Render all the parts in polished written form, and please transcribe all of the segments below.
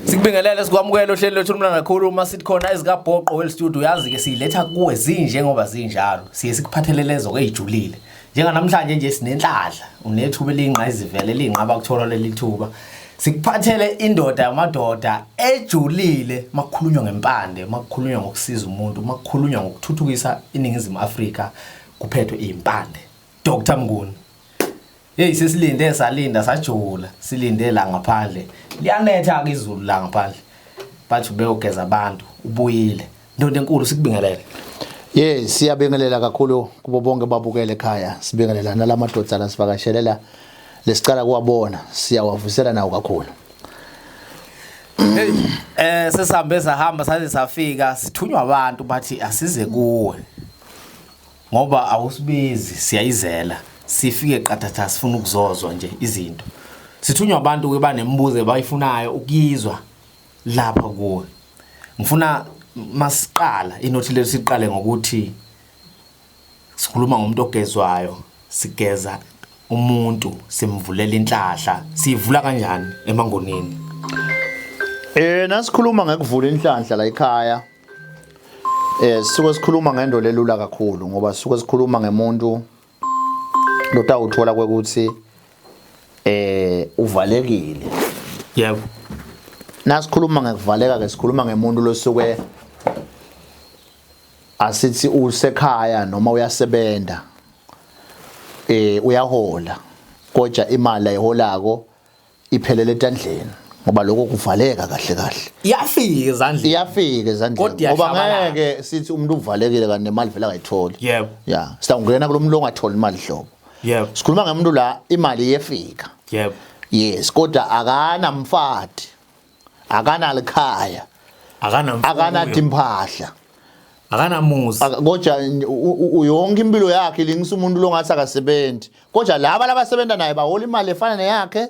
Sikubingelele, sikwamukele ohlelo lwethu olumnandi kakhulu. Uma sithi khona ezikaBhoqo Well Studio, uyazi-ke siyiletha kuwe zinjengoba zinjalo. Siye sikuphathele lezo-ke ey'julile. Njenganamhlanje nje sinenhlanhla, unethuba eliyingqayizivele, eliyinqaba kuthola leli thuba. Sikuphathele indoda yamadoda ejulile makukhulunywa ngempande, makukhulunywa ngokusiza umuntu, makukhulunywa ngokuthuthukisa iNingizimu Afrika, kuphethwe iy'mpande. Dr Mnguni. Hey, sesilinde, salinda, sajula, silinde la ngaphandle. Liyanetha ke izulu la ngaphandle. Bathi ubeyogeza abantu, ubuyile. Ndoda enkulu, sikubingelele. Yes, siyabingelela kakhulu kubo bonke babukele ekhaya. Sibingelela nalamadoda lasivakashelela lesicala kuwabona, siyawavusela nawo kakhulu. Hey, sesihambe sahamba saze safika, sithunywa abantu bathi asize kuwe. Ngoba awusibizi, siyayizela. Sifike qathatha, sifuna ukuzozwa nje izinto. Sithunywa abantu ke banemibuzo abayifunayo ukuyizwa lapha kuwe. Ngifuna masiqala inothi lethu siqale ngokuthi sikhuluma ngomuntu ogezwayo, sigeza umuntu, simvulela inhlahla. Siyivula kanjani emangonini? Nasikhuluma ngekuvula inhlanhla la ekhaya, sisuke sikhuluma ngento lelula kakhulu ngoba sisuke sikhuluma ngemuntu lotawuthola kwekuthi uvalekile. Yebo. Nasikhuluma ngekuvaleka ke sikhuluma ngemuntu losuke asithi usekhaya noma uyasebenza, uyahola, kodwa imali ayiholako iphelele etandleni, ngoba lokho kuvaleka kahle kahle. Iyafika ezandleni. Iyafika ezandleni. Kodwa ngoba iyashabalala. Ngeke sithi umuntu uvalekile kanti nemali vele akayitholi. Yebo. Ya, sitawungena kulo muntu ongatholi imali hlobo. Yebo. Sikhuluma ngemuntu la imali iyefika. Yebo. Yes, kodwa akanamfati, akanalikhaya, Akanamfuyo. akanatimpahla. Akanamuzi. Kodwa yonke impilo yakhe ilingisa umuntu longathi akasebenzi, kodwa laba labasebenza naye bahola imali efana neyakhe,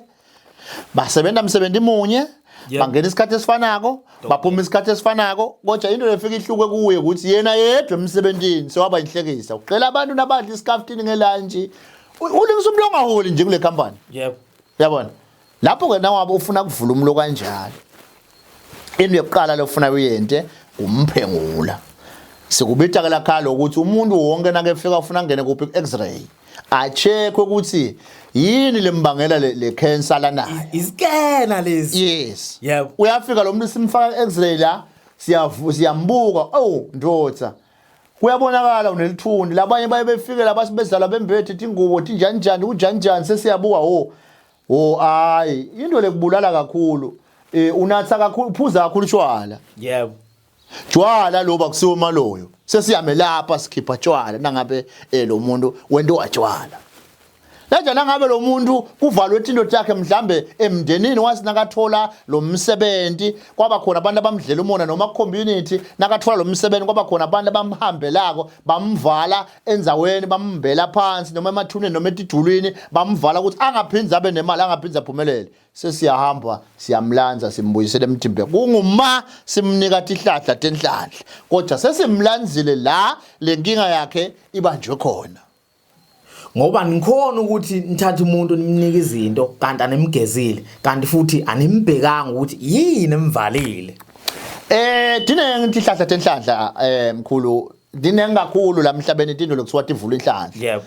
basebenza msebenzi munye, bangena isikhathi esifanako, baphuma isikhathi esifanako, kodwa into lefika ihluke kuye ukuthi yena yedwa emsebenzini sewaba inhlekisa, uqela abantu nabadla isikhaftini ngelantshi. Ulingisa umuntu ongaholi nje kule company. Uyabona lapho ke nawabe ufuna kuvula umlo kanjalo, into yokuqala lofuna uyente umphengula. Sikubita ke lakhala ukuthi umuntu wonke nakefika ufuna ngene kuphi, ku-x-ray, a-check ukuthi yini lembangela le cancer lanayo. Isikena lezi. Yes. Yebo. Uyafika lo muntu, simfaka x-ray la, siyambuka, oh ndoda, kuyabonakala unelithundi. Labanye baye befike la basibezala bembethe tingubo tinjani njani, kunjani njani. Sesiyabuka, oh hayi, into lekubulala kakhulu, unatha kakhulu, uphuza kakhulu utshwala. Tshwala loba kusiwo maloyo, sesiyamelapha, sikhipha tshwala nangabe lo muntu wento watshwala. Manje nangabe lo muntu kuvalwe tinto takhe mhlambe emndenini, wasi nakathola lo msebenzi kwaba khona abantu abamdlela umona, noma community nakathola lo msebenzi kwaba khona abantu abamhambelako, bamvala endzaweni, bammbela phansi noma emathuneni noma etijulwini, bamvala ukuthi angaphindzi abe nemali, angaphindzi aphumelele. Sesiyahamba, siyamlanza, simbuyisele emtimbeni, kunguma simnika tihlahla tenhlanhla, kodwa sesimlanzile la lenkinga yakhe ibanjwe khona. Ngoba nikhona ukuthi nithathe umuntu nimnike izinto kanti animgezile, kanti futhi animbhekanga ukuthi yini emvalile. Dinengi tihlahla tenhlanhla, mkhulu, dinengi kakhulu la emhlabeni tinto lokuthiwa tivula inhlanhla.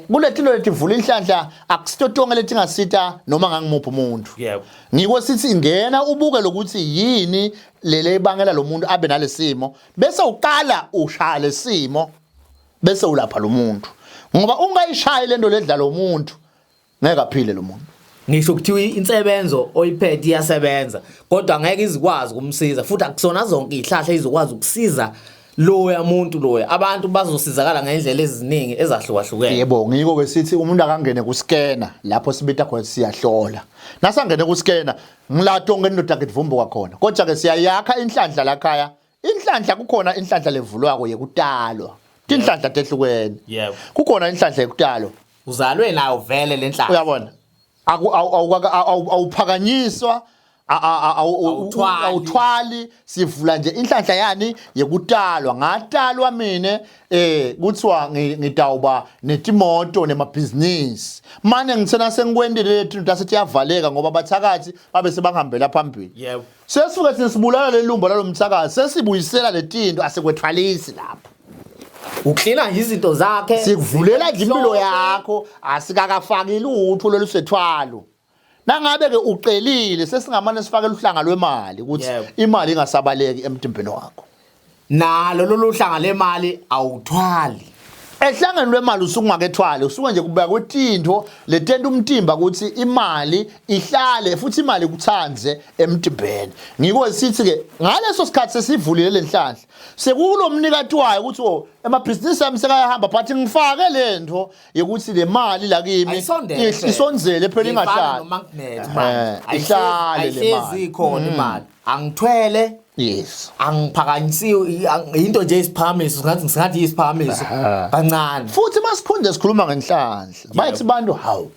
Kule tinto letivula inhlanhla akusito tonke letingasita noma ngangimuphi umuntu. Yebo. Ngiko sithi ingena ubuke lokuthi yini lele ibangela lo muntu abe nalesimo, bese uqala ushaya lesimo, bese ulapha lo muntu, ngoba ungayishayi lento ledla lo muntu, ngeke aphile lo muntu. Ngisho kuthiwa insebenzo oyiphethe iyasebenza, kodwa ngeke izikwazi ukumsiza, futhi akusona zonke izihlahla izokwazi ukusiza loya muntu loya. Abantu bazosizakala ngendlela eziningi ezahlukahlukene. Yebo, ngiko ke sithi umuntu akangene ku-scanner lapho sibita khona siyahlola. Nasangene ku-scanner ngila tonke indoda kidvumbuka khona, kodwa ke siyayakha inhlanhla la khaya. Inhlanhla, kukhona inhlanhla levulwako yekutalwa, tinhlanhla tehlukene. Yebo. Kukhona inhlanhla yekutalwa. Uzalwe nayo vele lenhlanhla. Uyabona, awuphakanyiswa. Awuthwali, sivula nje inhlanhla yani yekutalwa. Ngatalwa mina kuthiwa ngitawuba netimoto nemabhizinisi. Mane ngithena sengikwendile lethu into asethi yavaleka ngoba abathakathi babe sebangihambela phambili. Yebo. Sesifike thina sibulala lelumbo lalomthakathi, sesibuyisela letinto, asikwethwalisi lapho. Uklina nje izinto zakhe. Sikuvulela nje impilo yakho, asikakafaki lutho lolusethwalo. Nangabe ke ucelile sesingamane sifake luhlanga lwemali ukuthi imali ingasabaleki emtimbeni wakho. Nalo lolu hlanga lemali awuthwali. Ehlangeni lwemali usuke ungakethwali, usuke nje kubeka kwetinto letenta umtimba ukuthi imali ihlale futhi imali ikuthandze emtimbeni. Ngiko sithi ke ngaleso sikhathi sesivulile lenhlanhla sekulo mnikati wayo ukuthi oh emabhizinisi ami sekayahamba but ngifake lento yokuthi le mali la kimi isondzele phela ingahlali ihlale le mali ikhona imali angithwele. Yes. Angiphakanyisiwe into nje isiphakamiso, singathi singathi isiphakamiso kancane. Futhi masikhonde sikhuluma ngenhlanhla bathi bantu hawu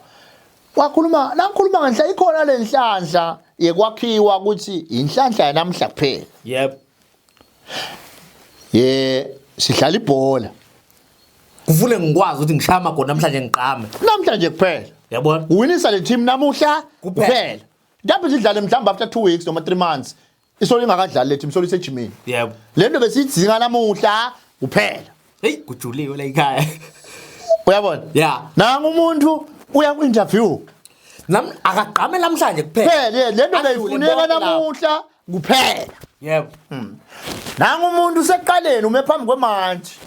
wakhuluma nakhuluma ngenhlanhla ikhona le nhlanhla yekwakhiwa ukuthi inhlanhla yanamhla kuphela. Yebo. Ye sidlala ibhola. Kuvule ngikwazi ukuthi ngishaya amagoli namhlanje ngiqame. Namhlanje kuphela. Yabona? Uwinisa le team namuhla kuphela. Mhlawumbe sidlale mhlawumbe after 2 weeks noma 3 months. Isolo ingakadlali le team, isolo isejimini. Yebo. Le nto besiyidzinga namuhla kuphela. Hey, kujuliwe la ekhaya. Uyabona? Yeah. Nanga umuntu uya ku interview. Nam akagqame namhlanje kuphela. Kuphela, le nto beyifuneka namuhla kuphela. Yebo. Nanga umuntu useqaleni ume phambi kwemantshi.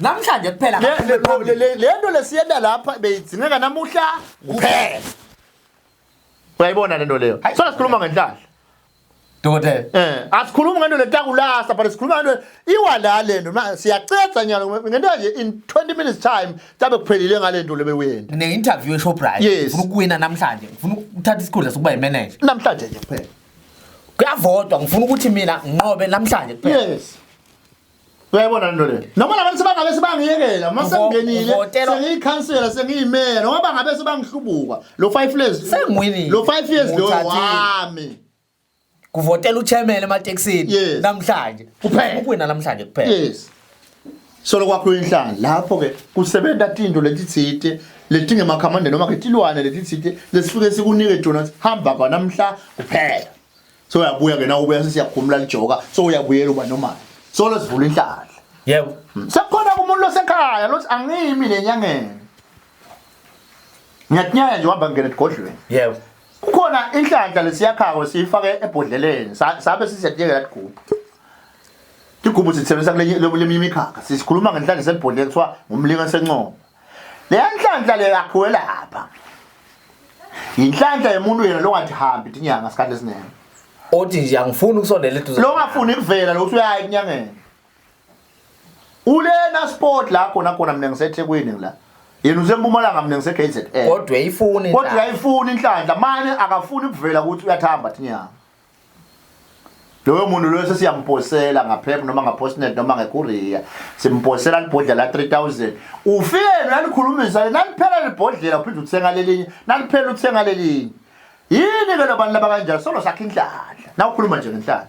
Namhlanje kuphela. Le nto lesiyenda lapha beyidzingeka namuhla kuphela. Uyayibona lento leyo. Sona sikhuluma ngenhlanhla. Dokotela. Asikhulumi ngento letakulasa but sikhuluma ngento iwa la lento siyacetha nyalo ngento nje in 20 minutes time tabe kuphelile ngalento lebewuyenda. Ngine interview eShoprite. Ngifuna ukuwina namhlanje. Ngifuna ukuthatha isikhundla sokuba yimanager. Namhlanje nje kuphela. Kuyavotwa, ngifuna ukuthi mina nginqobe namhlanje kuphela. Yes. Uyayibona lento le. Noma labantu sebangabe sebangiyekela, uma sengingenile sengiyikhansela, sengiyimeya, noma bangabe sebangihlubuka. Lo 5 years sengiwinile. Lo 5 years lo wami. Kuvotela uchairman ematekisini namhlanje. Kuphela. Ukuwina namhlanje kuphela. Yes. Solo kwakho inhlanga lapho ke kusebenza tinto letitsite letingemakhamande noma ke tilwane letitsite lesifike sikunike tona hamba kwa namhla kuphela. So uyabuya ke na ubuya sesiyakhumula lijoka so uyabuyela uba normal. Solo sivula inhlahla. Yebo. Sekukhona kumuntu losekhaya lothi angimi lenyangeni. Ngiyatinyaya nje uhamba ngene esigodlweni. Yebo. Kukhona inhlanhla lesiyakhako siyifake ebhodleleni sabe sisiyatiyekela ligubhu. Igubhu sisebenzisa kule imikhakha. Sisikhuluma ngenhlanhla sebhodleleni kuthiwa ngumlingo sencomo. Leya nhlanhla le yakhiwe lapha. Inhlanhla yomuntu yena longathi hambi tinyanga sikhathi esiningi. Othi nje angifuni ukusondela eduze. Longafuni kuvela lo uthi uyaya enyangeni. Ulena sport la khona khona mina ngiseThekwini la. Yena useMpumalanga mina ngise KZN. Kodwa uyayifuna inhlanhla. Kodwa uyayifuna inhlanhla manje akafuni ukuvela ukuthi uyathamba tinyanga. Loyo muntu loyo sesiyamposela ngaphepha noma ngapostnet noma ngecourier. Simposela libhodlela la 3000. Ufike nalikhulumisa naliphela libhodlela uphinde uthenga lelinye, naliphela uthenga lelinye. Yini ke labantu laba kanjalo solo sakhe inhlanhla. Na ukhuluma nje ngenhlanhla.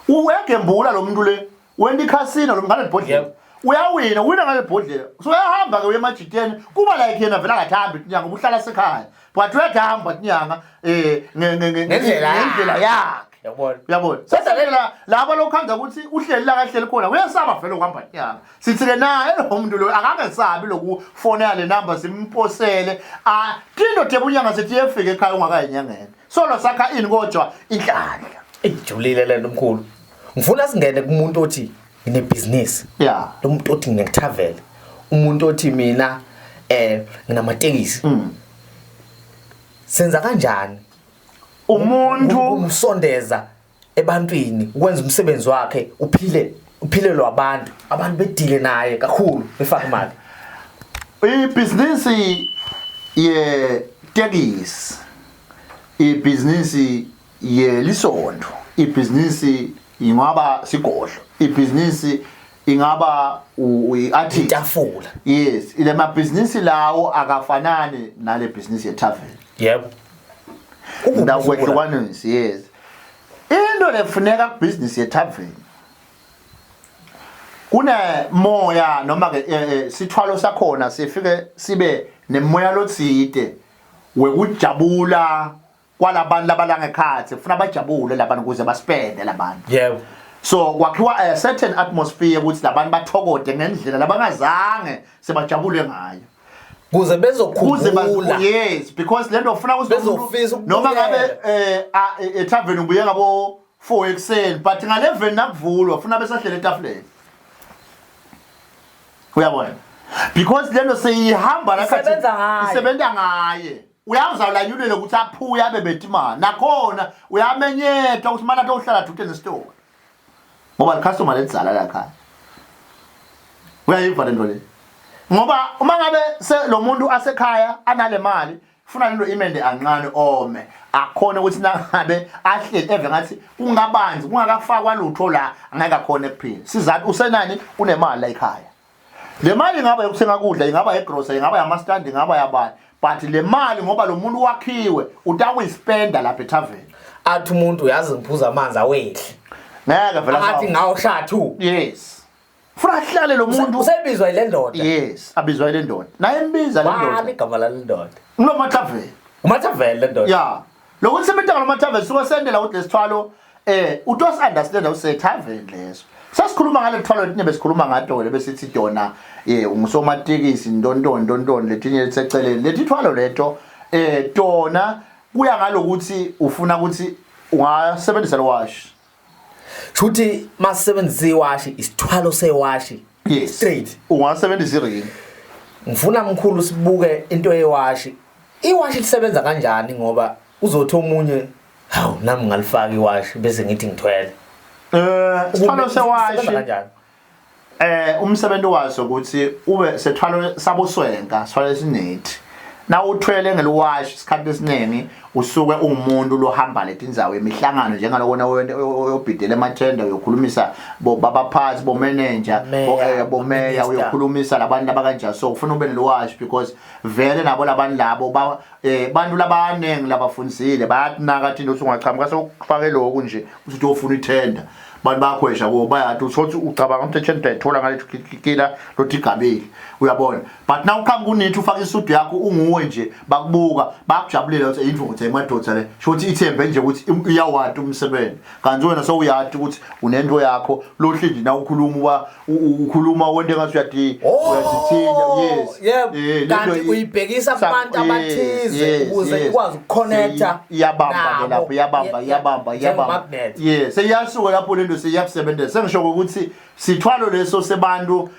Uyagembula lo muntu le, wenda ikhasino lo ngale libhodlela. Uyawina, uwina ngale bhodlela. So uyahamba ke uye emajiteni, kuba like yena vele akathambi inyanga ubuhlala sekhaya. But uyahamba inyanga ngendlela yakhe. Yabona. Uyabona. Sesakela laba lokhanza ukuthi uhleli la kahleli khona uyasaba vele ukuhamba inyanga. Sithi ke naye lo muntu lo akangesabi lokufonela le number simposele. Ah tinto tebunyanga sithi yefika ekhaya ungakayinyangeni. Solo sakha ini kodwa inhlanhla. Ijulile lento mkhulu. Ngifuna singene kumuntu othi nginebhizinisi. Yeah. Lo muntu othi nginethavela. Umuntu othi mina nginamatekisi. Senza kanjani? Umuntu umsondeza ebantwini ukwenza umsebenzi wakhe uphile uphilelwa abantu, abantu bedile naye kakhulu befaka imali. Ibhizinisi ye tekisi, ibhizinisi yelisonto, ibhizinisi ingaba sigodlo, ibhizinisi ingaba i-artist, itafula. Yes, ile mabhizinisi lawo akafanani nale bhizinisi ye tavern. Yebo. Ngidawukwehlukanisa, yes. Into lefuneka kubhizinisi yethaveni kunemoya noma ke sithwalo sakhona sifike sibe nemoya lotsite wekujabula kwalabantu labalangekhatsi kufuna bajabule labantu ukuze baspende labantu. Yebo. So kwakhiwa a certain atmosphere ukuthi labantu bathokote ngendlela labangazange sebajabule ngayo. Kuze bezokhumbula. Yes, because lento ufuna ukuthi bezofisa noma ngabe ethaveni ubuye ngabo 4 ekuseni but nga 11 nakuvulwa ufuna besahlele etafuleni. Uyabona? Because lento seyihamba la khathi isebenza ngaye. Uyawuzawulanyulele ukuthi aphuye abe betimali. Nakhona uyamenyetha ukuthi mana uhlala dude nesitolo. Ngoba licustomer ledzala la khaya. Uyayiva lento le. Ngoba uma ngabe lo muntu asekhaya anale mali funa lento imende anqane ome akhona ukuthi nangabe ahleli eve ngathi kungabanzi kungakafakwa lutho la angeke akhone kuphila. Sizathu usenani unemali la ekhaya. Le mali ingaba yokuthenga kudla, ingaba yegrosa, ingaba yamastandi, ingaba yabani. But le mali ngoba lo muntu wakhiwe utakuyispenda lapha ethaveni. Athi umuntu uyazi ngiphuza amanzi awehli. Ngeke vele athi ngawo shathu. Yes. Funa ahlale lo muntu. Usebizwa ile ndoda. Yes, abizwa ile ndoda. Naye embiza le ndoda. Bani igama lale ndoda? Ngulo Mathaveni. UMathaveni le ndoda. Yeah. Lokuthi sebenta ngalo Mathaveni suke sendela ukuthi lesithwalo utos understand use tavern leso. Sasikhuluma ngale thwalo letinye besikhuluma ngato le besithi dona ungusomatekisi ntontoni ntontoni letinye leseceleni lethithwalo leto tona kuya ngalokuthi ufuna ukuthi ungasebenzisa lo washi. Shuthi masebenzisa iwashi isithwalo sewashi. Yes. Straight. Ungasebenzisa iring. Ngifuna mkhulu sibuke into yewashi. Iwashi lisebenza kanjani ngoba uzothi omunye hawu nami ngalifaka iwashi bese ngithi ngithwele. Isithwalo sewashi kanjani? Umsebenzi waso ukuthi ube sethwalo saboswenka, sithwalo esinethi. Na uthwele ngeliwashi isikhathi esiningi usuke ungumuntu lohamba letindzawo emihlangano njengalokona oyobhidela emathenda uyokhulumisa babaphathi bomanager bomeya uyokhulumisa labantu abakanjalo so ufuna ube neliwashi because vele nabo labantu labo bantu labaningi labafundisile bayakunaka thina ukuthi ungaqhamuka sokufake lokhu nje uthi uyofuna ithenda bantu bayakhwesha kubo bayathi uthothi ucabanga ukuthi ethenda uyayithola ngalethu kila lothi igabile uyabona but na uqhamuka unithi ufaka isudu yakho unguwe nje bakubuka bayakujabulela ukuthi indvodza emadoda le sho ukuthi ithembe nje ukuthi iyawati umsebenzi kanti wena sewuyati ukuthi unento yakho lohle nje na ukhuluma uba ukhuluma wento engathi uyadi uyazithinta yes yebo kanti uyibhekisa kubantu abathize ukuze ikwazi ukuconnecta iyabamba ke lapho iyabamba iyabamba iyabamba yes seyiyasuka lapho lento seyiyakusebenzela sengisho ukuthi sithwalo leso sebantu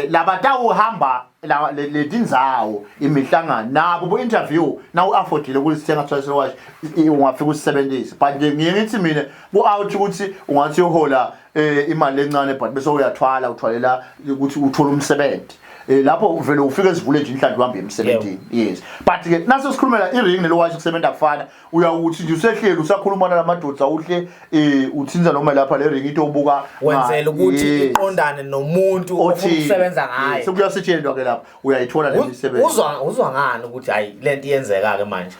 labatawuhamba letindzawo imihlangano nabo bo interview na uaffordile ukusithenga sithwalo sewashi ungafika usisebenzise but nje ngiye ngithi mina ku out ukuthi ungathi uhola imali encane but bese uyathwala uthwalela ukuthi uthole umsebenzi lapho uvele ufike esivule nje inhlanhla uhambe emsebenzini yes but ke naso sikhulumela i-ring nelowashi kusebenza kufana uyawuthi nje usehleli usakhuluma nalamadoda uhle uthinza noma lapha le ring into obuka wenzela ukuthi iqondane nomuntu ofuna ukusebenza ngaye sekuyasetshenzwa ke lapha uyayithola le misebenzi uzwa ngani ukuthi hayi lento iyenzeka ke manje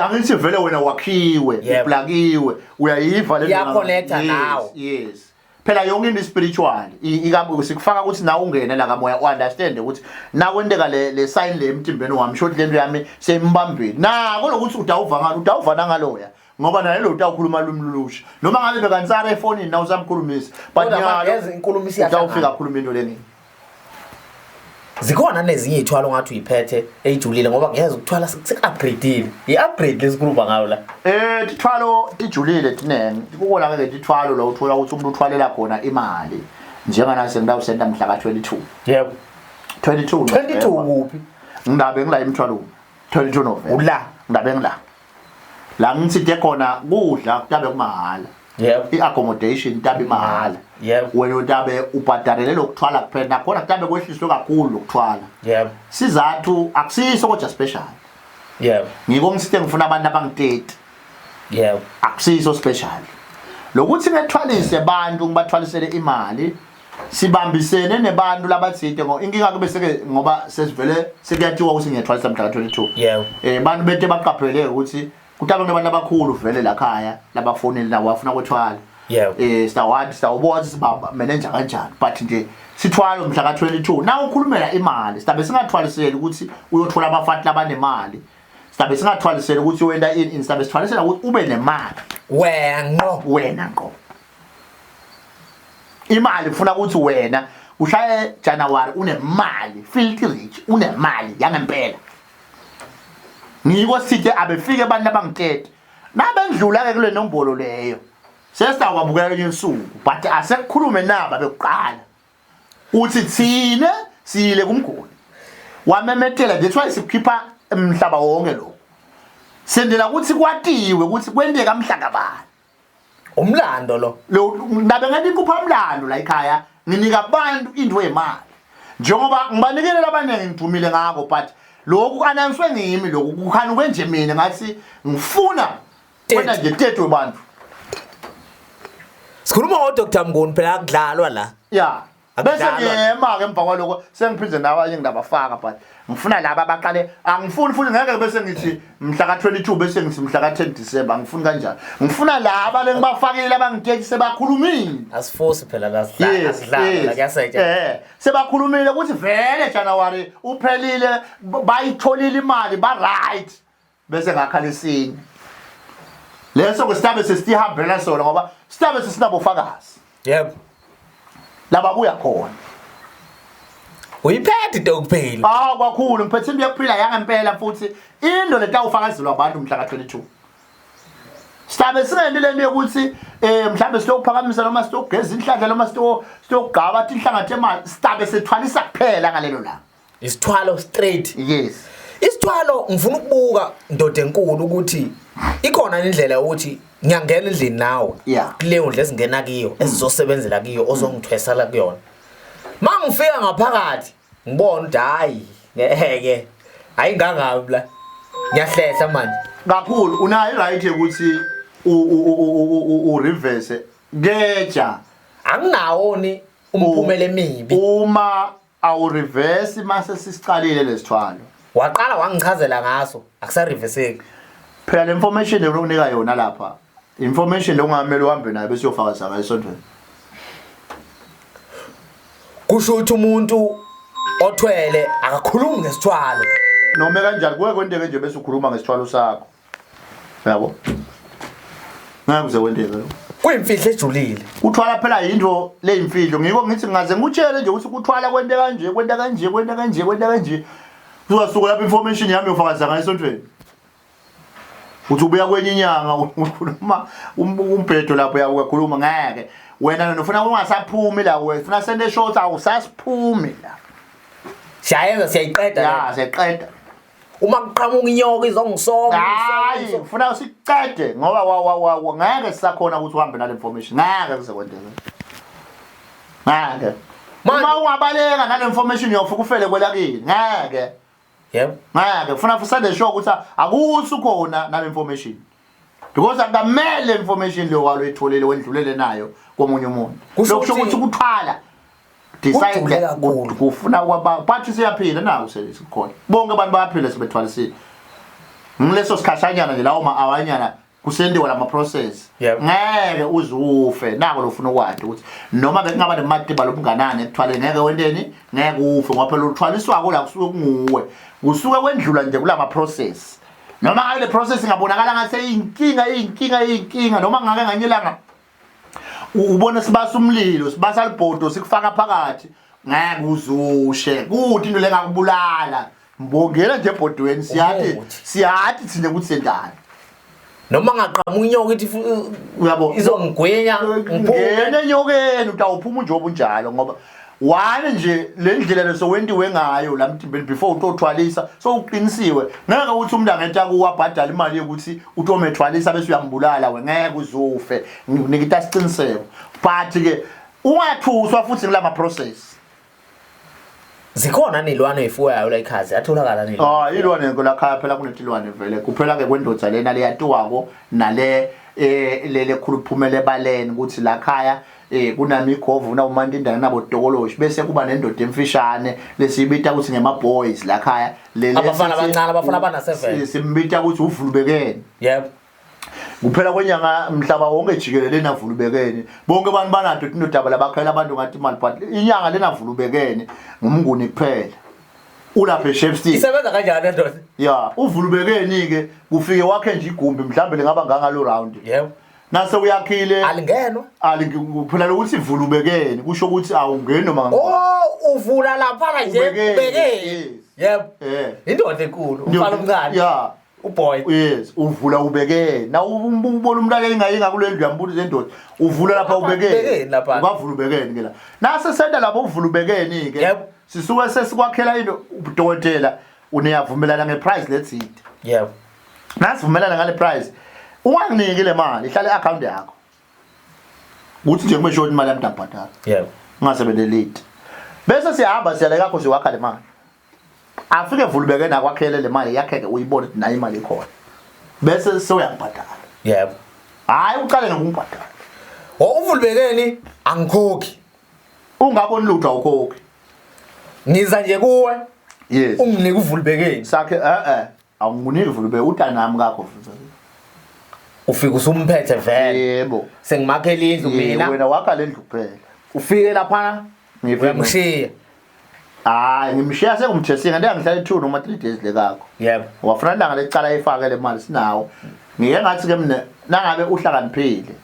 angithi vele wena wakhiwe uplakiwe uyayiva le iyaconnecta nawe yes phela yonke into spiritual ikabuke sikufaka ukuthi nawe ungene la kamoya uunderstand ukuthi nakwenteka le sign le emtimbeni wami short lento yami seyimbambile nako lokuthi udawuva ngalo udawuvana ngaloya ngoba naye lo utawukhuluma lwimi lulusha noma ngabe bekansara efonini na usamkhulumisa but nyalo inkulumo isiyahlangana utawufika akhuluma into leningi Zikhona nezinye iy'thwalo ongathi uyiphethe eyijulile ngoba ngiyeza ukuthwala seku-upgrade-ile. I-upgrade lesikhuluma ngayo la. Tithwalo tijulile tinengi. Kukona ke tithwalo la uthola ukuthi umuntu uthwalela khona imali. Njenganase ngitawusenda mhla ka-22. Yebo. 22. 22 kuphi? Ngidabe ngila emthwalweni. 22 November. Ula. Ngidabe ngila. La ngithinte khona kudla kutabe kumahhala. Yebo. I-accommodation tabe imahhala. Yebo. Wena utabe ubhadarele lokuthwala kuphela nakhona kutabe kwehliswe kakhulu lokuthwala. Yebo. Sizathu akusiso kodwa special. Yebo. Ngiko ngisithe ngifuna abantu abangu-30. Yebo. Akusiso special. Lokuthi ngethwalise abantu ngibathwalisele imali sibambisene nebantu labathide ngo inkinga kube seke ngoba sesivele sekuyathiwa ukuthi ngiyethwalisa mhla ka-22. Yebo. Bantu bete baqaphele ukuthi Kutabe kunabantu abakhulu vele la khaya labafonile nabo bafuna kwethwala. Yebo. Sitawadi sitawubona ukuthi siba manager kanjani, but nje sithwalo mhla ka-22. Na ukhulumela imali, sidabe singathwaliseli ukuthi uyothola abafati labanemali. Sidabe singathwaliseli ukuthi wenda ini, sidabe sithwalisela ukuthi ube nemali. Wena ngqo. Wena ngqo. Imali kufuna ukuthi wena ushaye January unemali, filthy rich, unemali yangempela. Ngiko sithe abefike abantu abangitete. Nabendlula ke kule nombolo leyo. Sesawabukela kwenye insuku, but asekukhulume naba bekuqala. Uthi thina siyile kumgodi. Wamemetela, that's why sikukhipha umhlaba wonke lo. Sendela ukuthi kwatiwe ukuthi kwenteka mhlaka bani. Umlando lo. Lo ndabe ngathi inkupha umlando la ekhaya, nginika abantu into yemali. Njengoba ngibanikele labaningi ngidumile ngakho, but lokhu announce ngimi, lokhu kukhanuke nje mina ngathi ngifuna wena nje tethu abantu. Sikhuluma ngo Dr Mnguni phela, akudlalwa la. Yeah. Bese Akudlalwa. Ngiyema ke emva kwaloko sengiphinde nabanye ngidabafaka, but ngifuna laba abaqale, angifuni futhi ngeke bese ngithi mhla ka22 bese ngithi mhla ka10 December, angifuni kanjalo. Ngifuna laba lengibafakile abangiteki sebakhulumile. Asifosi phela la, sidlala, sidlala la, kuyasetshenzwa. Sebakhulumile ukuthi vele January uphelile, bayitholile imali, ba right. Bese ngakhala esinye. Leso ke sitabe sesihambela sona ngoba sitabe sesinabofakazi. Yebo. Laba buya khona. Uyiphethe into yokuphila. Ah, kwakhulu ngiphethe into yokuphila yangempela, futhi into letawufakazelwa abantu mhla ka22. Sidabe singendi lento yokuthi mhlambe siyokuphakamisa noma siyogeza inhlanhla noma siyogaba tinhlanga temali, sidabe sethwalisa kuphela ngalelo langa. Isithwalo straight. Yes. Isithwalo, ngifuna ukubuka ndoda enkulu ukuthi ikhona indlela yokuthi ngiyangena endlini nawe. Kuleyo ndlela esingena kiyo, esizosebenzela kiyo, ozongithwesela kuyona. Mangifika ngaphakathi ngibona ukuthi hayi ngeke, ayingangabi la. Ngiyahlehla manje. Kakhulu unayo right ukuthi u reverse keja. Anginawo ni umphumela emibi. Uma awu reverse mase sisicalile lesithwalo. Waqala wangichazela ngaso, akusareveseki. Phela le information lokunika yona lapha, information lokungamele uhambe nayo bese uyofakaza ngayo esontweni. Kusho ukuthi umuntu othwele akakhulumi ngesithwalo. Noma kanjani kuke kwenteke nje bese ukhuluma ngesithwalo sakho. Yabo? Ngeke kuze kwenteke lokho. Kuyimfihlo ejulile. Kuthwala phela yinto leyimfihlo. Ngiko ngithi ngaze ngikutshele nje ukuthi kuthwala kwente kanje, kwente kanje, kwente kanje, kwente kanje. Uzasuka lapha information yami yofakaza ngayo esontweni. Uthi ubuya kwenye inyanga ukhuluma umbhedo lapho uyakhuluma ngeke. Wena nofuna ungasaphumi la, wena ufuna sende short awusasiphumi la. Siyayenza, siyayiqeda. Ya, siyayiqeda. Uma kuqhamuka inyoka izongisoma. Hayi, ufuna sicede ngoba wa wa ngeke sisakhona ukuthi uhambe nale information. Ngeke kuze kwenzeke. Ngeke. Uma ungabaleka nale information uyofika ufele kwelakini. Ngeke. Yebo. Ngeke ufuna usende sure ukuthi akusu khona nale information. Because akamele information leyo waloyitholile wendlulele nayo komunye umuntu. Kusho Lokho ukuthi ukuthi kuthwala Kujule decide kakhulu. Kufuna kwaba bathi siyaphila nawo sesikhona. Bonke abantu bayaphila sebethwalisile. Ngileso sikhashanyana nje lawo ma-awanyana kusendiwa lama process. Ngeke uze ufe nako lofuna ukwadi ukuthi noma bekungaba nematiba lobunganani ekuthwaleni ngeke wenteni, ngeke ufe ngoba phela uthwaliswako la kusuke kunguwe. Kusuke kwendlula nje kulama process. Noma ngabe le process ingabonakala ngathi iyinkinga, iyinkinga, iyinkinga, noma ngake nganyelanga ubona sibasa umlilo, sibasa libhodo sikufaka phakathi, ngeke uzushe kuthi into lengakubulala mbongela nje ebhodweni, siyathi Umuthi. Siyathi thina ukuthi sendani. Noma ngaqhamuka inyoka ithi Uyabo? Izongigwinya ngiphume. Ngene enyokeni utawuphuma njengoba unjalo, ngoba one nje le ndlela lesowentiwe ngayo la mtimbeni before utothwalisa sowuqinisiwe. Ngeke ukuthi umuntu angeta kuwe abhadale imali yokuthi utomethwalisa bese uyambulala, we ngeke uzufe, ngikunika isiqiniseko. But ke ungathuswa futhi kulama process. Zikhona nezilwane ezifuyayo la ekhaya, ziyatholakala nini? Ah, ilwane la khaya phela kunetilwane vele. Kuphela ke kwendoda lena leyatiwako nale lele khuluphumele ebaleni ukuthi la khaya Kunamikhovu nawumantindana nabodokoloshi bese kuba nendoda emfishane lesiyibita ukuthi ngema boys la khaya. Abafana abancane, abafana abana 7. Simbita ukuthi uvulubekene. Yebo. Kuphela kwenyanga mhlaba wonke jikelele navulubekene. Bonke abantu banato inodaba labakhela abantu ngathi imali but inyanga lena vulubekene ngumnguni kuphela. Ulapha eShepstone. Isebenza kanjani ndoda? Ya, uvulubekeni ke kufike wakhe nje igumbi mhlambe lingaba ngangalo round. Yebo. Nase uyakhile alingenwa. Phela lokuthi vulubekeni kusho ukuthi awungeni noma ngani. Oh, uvula lapha nje ubekeni. Yebo. Eh. Indoda enkulu, umfana omncane. Yeah. Uboy. Yes, uvula ubekeni. Na ubona umuntu ake ingayinga kule ndlu yambuza lendoda. Uvula lapha ubekeni. Ungavula ubekeni ke la. Nase senda lapha uvula ubekeni ke. Yebo. Sisuke sesikwakhela into udokotela uneyavumelana ngeprice lethide. Yebo. Nasivumelana ngale price. Unganginiki le mali, ihlale e-account yakho. Kuthi nje kube short imali yami ndabhadala. Yebo. Ungasebeleliti. Bese siyahamba siyale kakho siwakha le mali. Afike vulubeke nakwakhele le mali yakhe ke uyibone ukuthi nayo imali ikhona. Bese sewuyangibhadala. Yebo. Hayi uqale ngokungibhadala. Oh, uvulubekeni angikhokhi. Ungaboni lutho awukhokhi. Ngiza nje kuwe. Yes. Unginike uvulubekeni. Sakhe awunginiki vulubeke utanami kakho futhi. Ufika usumphethe vele. Yebo. Sengimakhela indlu mina. Wena wakha le ndlu kuphela. Ufike lapha ngifike. Hayi ngimshiya sengumtestinga ngeke ngihlale 2 noma 3 days le kakho. Yebo. Wafuna ilanga lecala ifake le mali sinawo. Ngike ngathi ke mina nangabe uhlakaniphile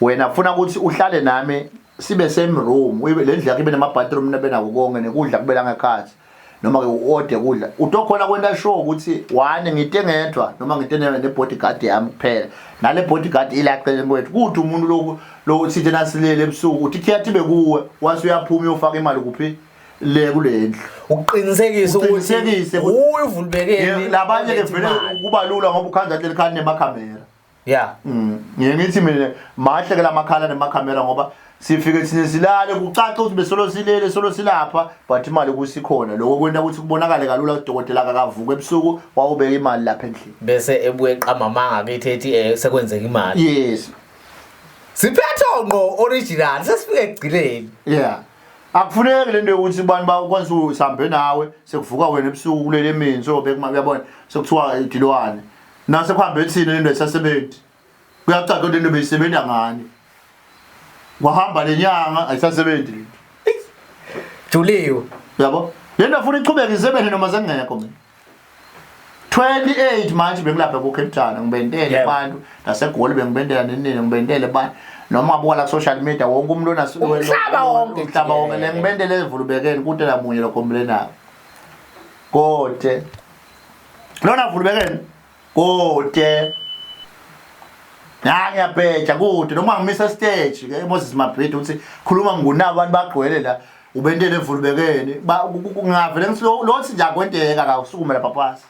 wena ufuna ukuthi uhlale nami sibe same room uyibe le ndlu yakho ibe nama bathroom nabe nako konke nekudla kube la ngekhathi noma ke uode kudla utokhona kwenta sure ukuthi one ngite ngedwa noma ngite ne bodyguard yami kuphela nale bodyguard ila eceleni kwethu kuthi umuntu lokhu lo sithe nasilele ebusuku uthi khiyathi bekuwe wase uyaphuma uyofaka imali kuphi le kule ndlu Uqinisekise ukuthi uye uvulubekeni labanye ke vele kuba lula ngoba ukhanza leli khani nemakhamera. Yeah. Ngiye ngithi mina mahle ke lamakhala nemakhamera ngoba sifike thina silale kucaca ukuthi besolo silele solo silapha but imali kusikhona lokho kwenta ukuthi kubonakale kalula udokotela akakavuka ebusuku wawubeka imali lapha endlini bese ebuye eqamba amanga kithi ethi sekwenzeka imali. Yes. Siphetho ngqo original sesifike ekugcineni. Yeah. Akufuneki lento yokuthi abantu bakwazi usambe nawe sekuvuka wena ebusuku kulele emini so bekuma uyabona sekuthiwa idilwane. Nase kuhambe thina lento ayisasebenzi. Kuyacaca ukuthi lento beyisebenza ngani. Wahamba lenyanga ayisasebenzi lento. Juliwe. Uyabo? Lento afuna ichubeke isebenze noma sengekho mina. 28 manje bengilapha ku Cape Town ngibentele abantu naseGoli bengibentela nenini ngibentele abantu noma ngabuka la social media wonke umuntu umhlaba wonke umhlaba wonke lengibentele evulubekeni kude lamunye lokhomblenayo kode lona vulubekeni kode Na ngiyabheja kude noma ngimisa stage ke Moses Mabhida uthi khuluma ngunabo abantu bagcwele la ubentele evulubekeni ngavele ngithi lo thi nje akwenteka akasukume lapha phansi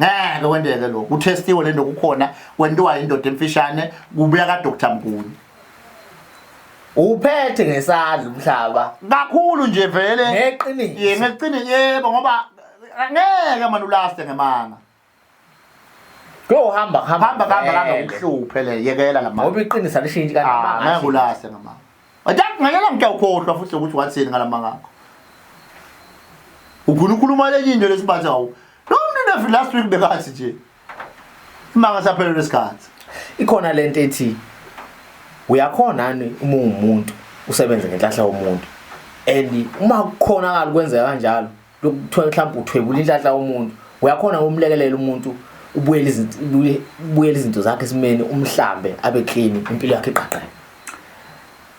ngeke kwenteke lokho kuthestiwe lento kukhona kwentiwa indoda emfishane kubuya ka Dr Mguni Uphethe ngesandla umhlaba kakhulu nje vele ngeqiniso. Yebo ngeqiniso yebo ngoba ngeke manje ulaste ngemanga. Kuyohamba hamba hamba hamba hamba ukuhluphe le yekela lamanga. Ngoba iqiniso alishintshi kanti amanga. Ngeke ulaste ngamanga. Adak ngeke ngiyawukhohlwa futhi ukuthi wathini ngalamanga akho. Ukhona ukhuluma lenye into lesibatha awu. Lo muntu last week bekathi nje. Manga saphelelwe isikhathi. Ikhona lento ethi uyakhona nani uma ungumuntu usebenze ngenhlahla yomuntu and uma kukhonakala kwenzeka kanjalo lokuthiwa mhlawumbe uthwebula inhlahla yomuntu uyakhona umlekelela umuntu ubuyele izinto ubuyele izinto zakhe esimeni umhlambe abe clean impilo yakhe iqaqeke.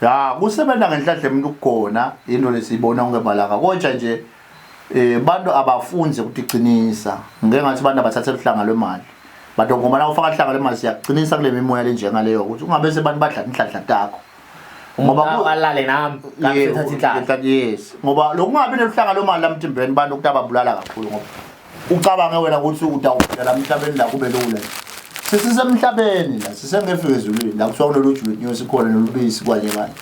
Ya kusebenza ngenhlahla umuntu kugona into lesiyibona konke malanga konje nje bantu abafunze ukutigcinisa ngeke ngathi abantu abathathe uhlanga lwemali bantu ngoba na ufaka uhlanga lwemali siyaqinisa kule mimoya lenjengaleyo ukuthi ungabe sebantu badla inhlahla takho ngoba alale nami kanti inhlahla. Yes, ngoba lokungabi neluhlanga lwemali lamtimbeni bantu ukuthi ababulala kakhulu ngoba ucabange wena ukuthi utawuphila la emhlabeni la kube lula. Sesisemhlabeni la sisengefike ezulwini la kuthiwa kunoluju lwenyosi khona nolubisi kwanye kanye.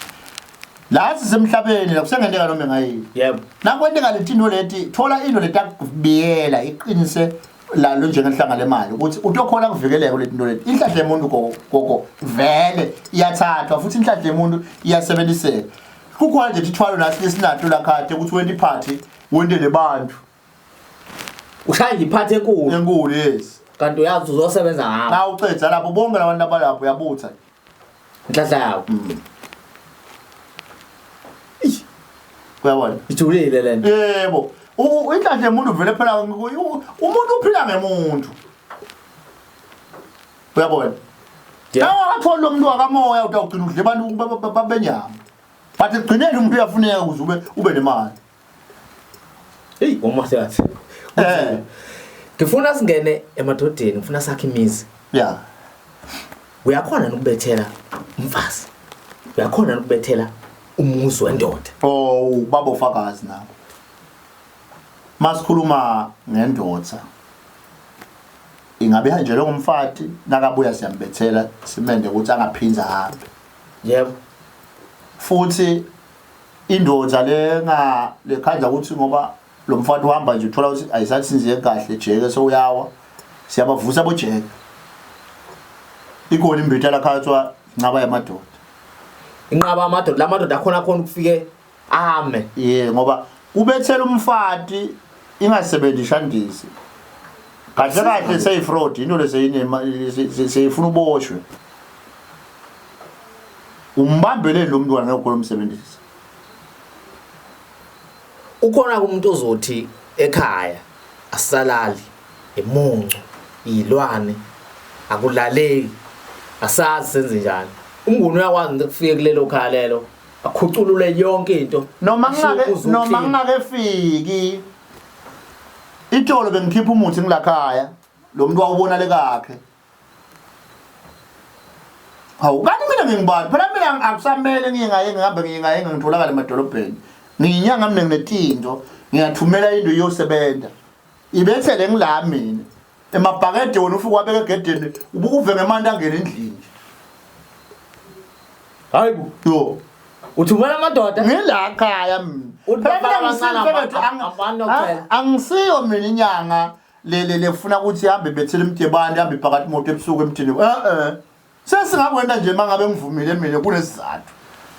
La sisemhlabeni la kusengenteka noma engayini. Yebo. Nakwenteka letinto leti thola into letakubiyela iqinise lalo njengenhlanga lemali ukuthi utokhona kuvikeleka kuletinto leti. Inhlahla yemuntu gogo vele iyathathwa futhi inhlanhla yomuntu iyasebenziseka. Kukhona nje ithwalo nathi lesinato lakhade ukuthi wente iphathi wente lebantu. Ushaya nje iphathi enkulu. Enkulu yes. Kanti uyazi uzosebenza ngapho. Na ucedza lapho bonke labantu abalapho uyabutha. Inhlanhla yakho. Uyabona? Ijulile lento. Yebo. Inhlanhla yomuntu vele phela umuntu uphila ngemuntu. Uyabona? Yeah. Awakatholi lo muntu wakamoya utawugcina udle abantu babenyama. But ekugcineni umuntu uyafuneka ukuze ube nemali. Hey, umahlathi. Eh. Ngifuna singene emadodeni, ngifuna sakhe imizi. Yeah. Uyakhona nokubethela umfazi. Uyakhona nokubethela umuzi wendoda. Oh, babofakazi nabo. Masikhuluma ngendoda. Ingabe ihanjelwe ngumfati nakabuya siyambethela simende ukuthi angaphinda ahambe. Yebo. Futhi indoda lenga lekhanda ukuthi ngoba lo mfana uhamba nje uthola ukuthi ayisasinziye kahle jeke sewuyawa siyabavusa bojeke ikhona imbita la khathwa inqaba yamadoda Inqaba amadoda, la madoda akhona khona ukufike ame. Ye ngoba kubethela umfati ingasebenzi ishandisi kahle kahle seyifraud into leseyine seyifuna uboshwe umbambeleni lo mntwana ngeke ukhona umsebenzisa. Ukhona umuntu ozothi ekhaya asalali imuncu izilwane akulaleki asazi senze njani. Umnguni uyakwazi ukuthi kufike kulelo khaya lelo akhuculule yonke into. Noma ngingake noma ngingakefiki itolo bengikhipha umuthi ngilakhaya lo muntu wawubona lekakhe Hawu kanti mina ngingubani? Phela mina akusamele ngingaye ngihambe ngingaye ngitholakala emadolobheni. Ngiyinyanga mina nginetinto, ngiyathumela into iyosebenza. Ibethele ngila mina. Emabhakede wena ufike wabeka egedeni ubukuve ngemandi angena endlini. Hayibo. Yo. Uthumela amadoda? Ngila khaya mina. Uthi Phela mina bafana ngisiyo abancane abanokucela. angisiyo mina inyanga le le lefuna ukuthi ihambe ibethele imidebane ihambe iphakathi imoto ebusuku emthini eh eh sesingakwenda nje mangabe ngivumile mina kunesizathu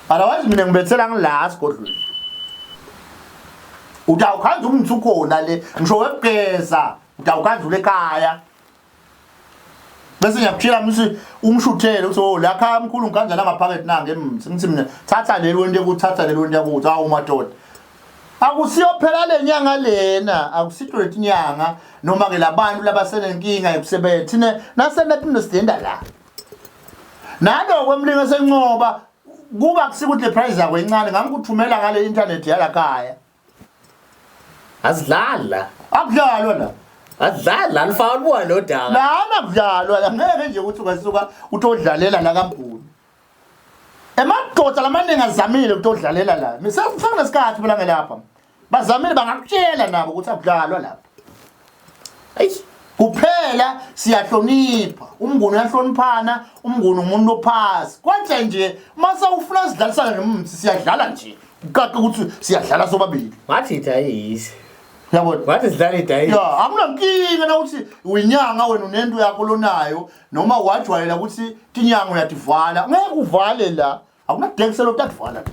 otherwise mina ngibethela ngila sigodlweni utawukhanza umthi ukhona le ngisho wekugeza utawukhanza ulekhaya bese ngiyakutshela msi umshuthele uthi oh la khaya mkhulu ngikanjani amaphakethe nange emthi ngithi mina thatha leli wento ekuthatha leli wento yakuthi awu madoda akusiyo phela le nyanga lena akusito letinyanga noma ke labantu labasenenkinga yokusebenza thina nasena tinositenda la naloko emlingo sencoba kuba kusikuthi le price yakho incane ngangikuthumela ngale internet yalakhaya Azidlali la. Akudlalwa la. Azidlali la lifaka lubuka lo daka. Lana kudlalwa la ngeke nje ukuthi ungasuka utodlalela la kaMguni. Emadoda lamaningi azamile ukutodlalela la. Misafuna nesikhathi phela ngelapha. Bazamile bangakutshela nabo ukuthi akudlalwa lapha. Ayi kuphela siyahlonipha umnguni uyahloniphana umnguni umuntu ophasi kwenze nje mase ufuna sidlalisana nomthi siyadlala nje kucace ukuthi siyadlala sobabili ngathi idayisi yabona ngathi sidlala idayisi ya akunankinga na ukuthi uyinyanga wena unento yakho lonayo noma wajwayela ukuthi tinyanga uyativala ngeke uvale la Akunadekselo utativala.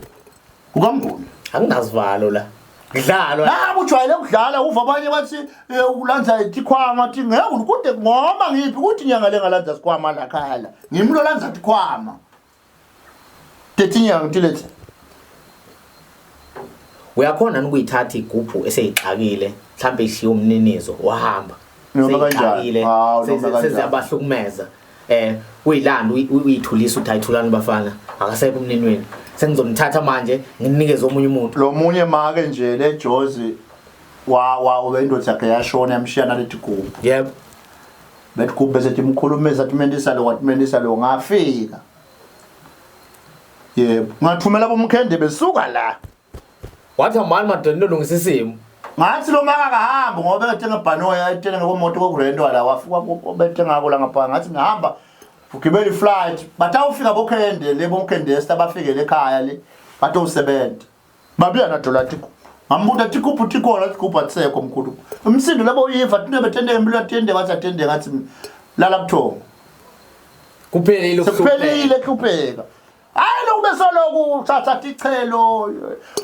Kukamnguni. Anginazivalo la. Kudlalwa. Nabo ujwayele ukudlala uva abanye bathi eh, ulanza tikhwama thi ngeke kude ngoma ngiphi kuthi inyanga le ngalanza sikhwama la khaya la. Ngimi lo lanza tikhwama. Tetinyanga tilethe. Uyakhona nokuyithatha igubhu eseyixakile mhlambe ishiya umninizo wahamba. Noma kanjani. Seyixakile, Hawu, noma kanjani. seziyabahlukumeza. Eh uyilanda uyithulisa uthi ayithulani bafana akasekho umnini wenu. Sengizomthatha manje nginikeze omunye umuntu. Lo munye make nje le Jozi wa wa ubendoda yakhe yashona yamshiya nalethi gubhu. Yebo. Bethi gubhu bese timkhulumisa timendisa lo watimendisa lo ngafika. Yebo, ngathumela bomkhende besuka la. Wathi hambani madoda nilungisa isimo. Ngathi lo maka akahambi ngoba bekathenga ibhanoyi ayithenga ngomoto kokurentwa la wafika bethenga la ngapha ngathi ngihamba ugibela iflight batawufika bokhende le bomkhendesta bafikele ekhaya le batowusebenza babuya nadola athi ngambuta athi kuphi uthi khona athi kuphi atisekho mkhulu umsindo labo uyiva tinte betende empilo atende ngathi atende ngathi lala buthongo. Kuphelile Sekuphelile kuhlupheka. Hayi lokube soloku uthatha tichelo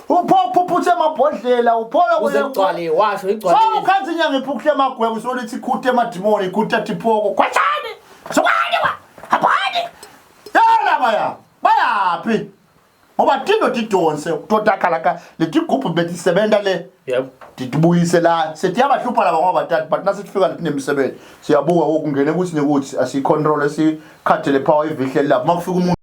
uphuphuphuthe emabhodlela uphola Kuze kugcwale washo igcwale. Sawukhanza inyanga iphukuhle amagwebo solithi ikhuthe emadimoni ikhuthe tiphoko. Khwashani! Sukani wa! Hambani! Yala baya. Bayaphi? Ngoba tinto tidonse kutotakhala letigubhu betisebenta le. Yebo. Titibuyise la setiyabahlupha laba ngoba batatu but nasifika letinemisebenzi siyabuka ukungena ukuthi nekuthi asicontrol esikhathele power ivihle lapho makufika umuntu.